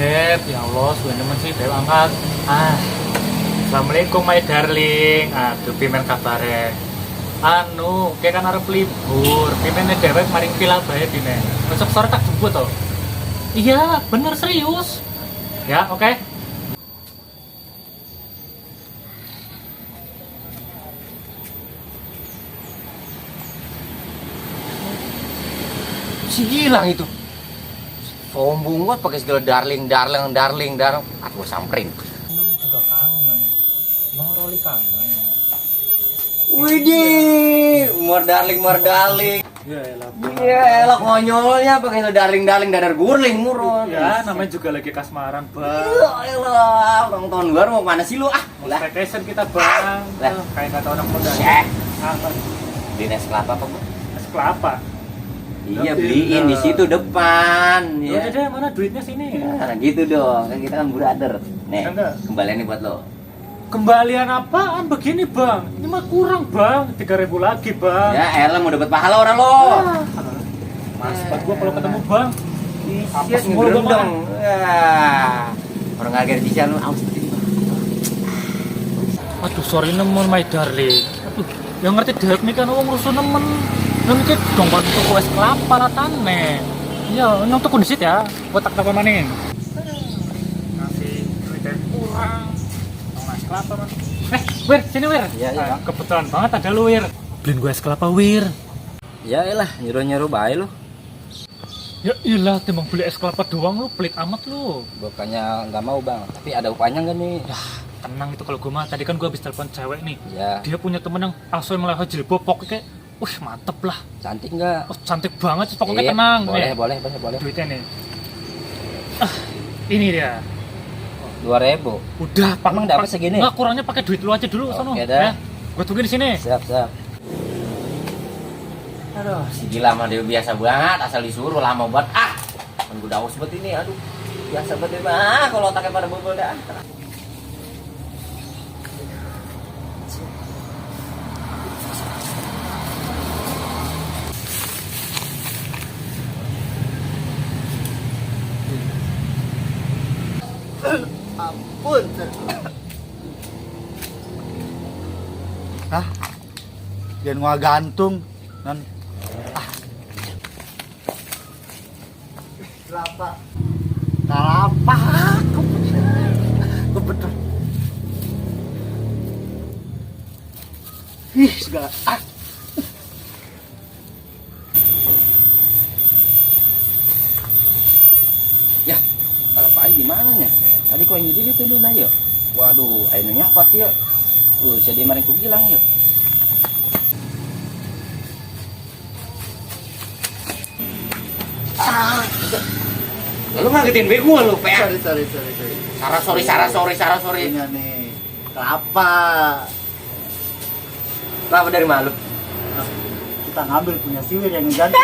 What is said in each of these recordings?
Beb, ya Allah, sudah nemen sih Beb angkat. Assalamualaikum my darling. Aduh, pimen kabare. Kayak kan arep libur. Pimennya dewek maring villa bae pimen. Besok sore tak jemput toh. Iya, bener serius. Ya, oke. Si Gilang itu sombong banget pakai segala darling. Aku samperin. Nung juga kangen. Bang Roli kangen. Widih, more darling. Ya elah. Iya, elah konyolnya pakai darling dadar gurling murun. Ya, namanya juga lagi kasmaran, Bang. Iya, elah, ulang tahun baru mau mana sih lu? Lah, Vacation kita, Bang. Lah. Kayak kata orang muda. Apa? di es kelapa apa, Bu? Es kelapa. Iya, beliin di situ depan, Ya. ya. Udah deh, mana duitnya sini? Nah, gitu dong, kan kita kan brother. Nih, Enggak. kembalian nih buat lo. Kembalian apaan begini, Bang? Ini mah kurang, Bang. 3.000 lagi, Bang. Ya, elah mau dapat pahala orang lo. Mas, buat gua kalau ketemu, Bang. Apa Apes sih mulu, Bang, dong? Ya. Orang nggak gajian lu aus seperti ini. Aduh, sorry nemen, my darling. Aduh, yang ngerti dewek nih kan wong rusuh nemen. Yang mikir dong buat tuku es kelapa ratane. Iya, yang tuku di situ ya. Buat tak dapat maning. Ngasih duitnya kurang. Mau es kelapa, Mas. Wir, sini, Wir. Iya. Kebetulan banget ada lu, Wir. Beliin gue es kelapa, Wir. Ya elah, nyuruh baik lu. Ya iyalah, timbang beli es kelapa doang lu, pelit amat lu. Bukannya nggak mau bang, tapi ada upahnya nggak nih? Ya, tenang itu kalau gue mah. Tadi kan gue habis telepon cewek nih. Ya, Dia punya temen yang langsung meleho jilbab, pokoknya kayak, mantep lah. cantik nggak? Cantik banget, pokoknya Iya, tenang. Boleh. Duitnya nih. Ini dia. 2.000. Udah, Emang dapat segini? Nggak, kurangnya pakai duit lu aja dulu, Oke sono. dah. Ya. Gue tungguin di sini. Siap. Aduh, si Gila mah dia biasa banget, asal disuruh lama banget. Kan gue daus banget ini, aduh. Biasa banget mah, kalau otaknya pada bobol dah. Ampun. Jangan gua gantung nan kelapa kebetul segala Ya, kalau Pak di mananya? Tadi kau yang jadi tuh na ya. Waduh, ayeuna nyakot ya. Jadi maring ku Gilang ya. Lu ngagetin bego lu, Pak. Sorry. Ini nih kelapa Kenapa dari malu? kita ngambil punya siwir yang ganti.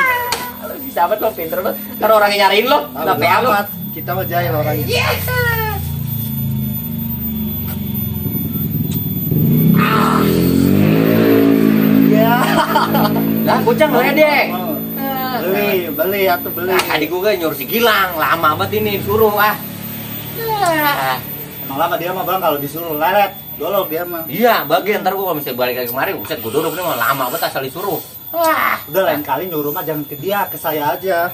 Lu bisa banget lo, pinter banget. Kan orangnya nyariin lo, enggak PA lu. Kita mah jahil orangnya. Iya. Lah, kucang lo ya, Dek. Beli atau beli. Tadi gua nyuruh si Gilang, lama banget ini suruh Emang lama dia mah bang kalau disuruh lelet, dolong dia mah. Iya, bagian ntar gua kalau misalnya balik lagi kemari, buset gua duduk nih mah lama banget asal disuruh. Udah lain kali nyuruh mah jangan ke dia, ke saya aja.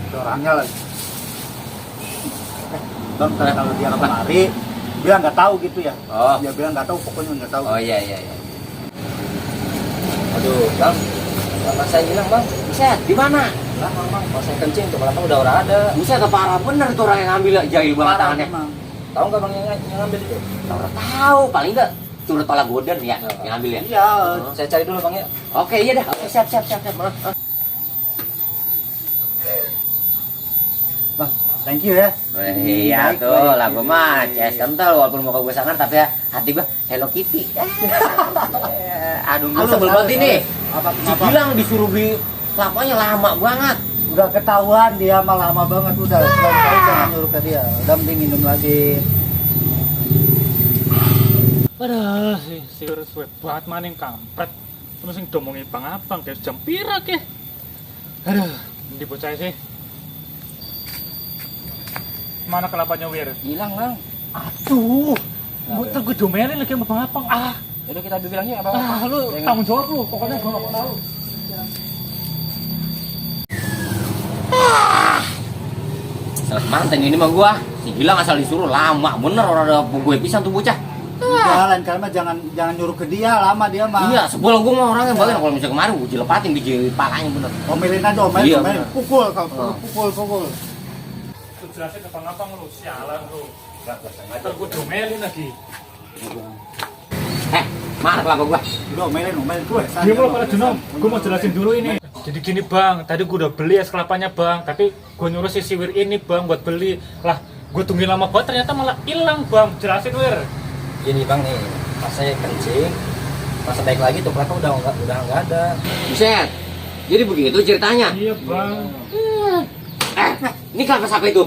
Itu orangnya lagi. Bang, kalau dia kemari, dia nggak tahu gitu ya. Oh. Dia bilang nggak tahu, pokoknya nggak tahu. Oh iya. Aduh, Bang. Bapak saya bilang, Bang, buset, di mana? Lah, Bang, kalau saya kencing tuh belakang udah orang ada. Buset, parah bener tuh orang yang ngambil, jahil banget Parah tangannya. memang. Tahu nggak Bang yang ngambil itu? Tahu, paling nggak turut pala godan ya yang ngambil ya. Iya. Saya cari dulu Bang ya. Oke, iya dah. Oke, siap. Bang, thank you ya. Iya Baik, tuh, baik. lah gue mah CS kental walaupun muka gue sangar tapi ya hati gue Hello Kitty. Aduh, gue Halus, sebel banget halus, ini. Apa Si kenapa? Gilang disuruh beli kelapanya lama banget. Udah ketahuan dia mah lama banget udah. Lain kali jangan nyuruh ke dia. Udah mending minum lagi. Aduh, si suwe banget maning kampret. Terus sing domongi pang-apang kayak jam pira ke. Aduh, ndi bocah sih? Mana kelapanya Wir? Hilang, Bang. Aduh, muter gue domelin lagi sama pang-apang. Udah kita bilangnya apa? Lu tanggung jawab lu, pokoknya gue gak mau tahu. Salah manten ini mah gua. Si Gilang asal disuruh lama bener orang ada gue pisan tuh bocah. Jalan kali mah jangan juru ke dia, lama dia mah. Iya, sebelum gua mah orangnya bagian kalau misalnya kemarin gua dilepatin biji palanya bener. Omelin aja, omelin, Iya, omelin. bener. Pukul kau, pukul. Lu jelasin ke pang-apang lu, sialan lu. Ntar gue domelin lagi. Mana kelapa gua? Udah omelin gue. Dia mau pada Junom, gue mau jelasin dulu ini. Jadi gini bang, tadi gue udah beli es kelapanya bang, tapi gue nyuruh si Wir ini bang buat beli. Lah, gue tungguin lama banget ternyata malah hilang bang. Jelasin Wir. Gini Bang nih, pas saya kencing, pas baik lagi tuh kelapa udah nggak ada. Buset. Jadi begitu ceritanya. Iya bang. Ini kelapa siapa itu?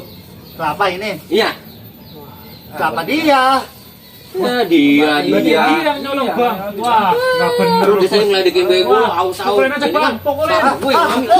Kelapa ini, Iya. kelapa dia. Nah, dia. Dia yang nyolong bang. Wah, nggak bener Lu lu. bisa ngeledekin gue, aus-aus. Pukulin aja bang, pukulin. Parah gue yang ngambil.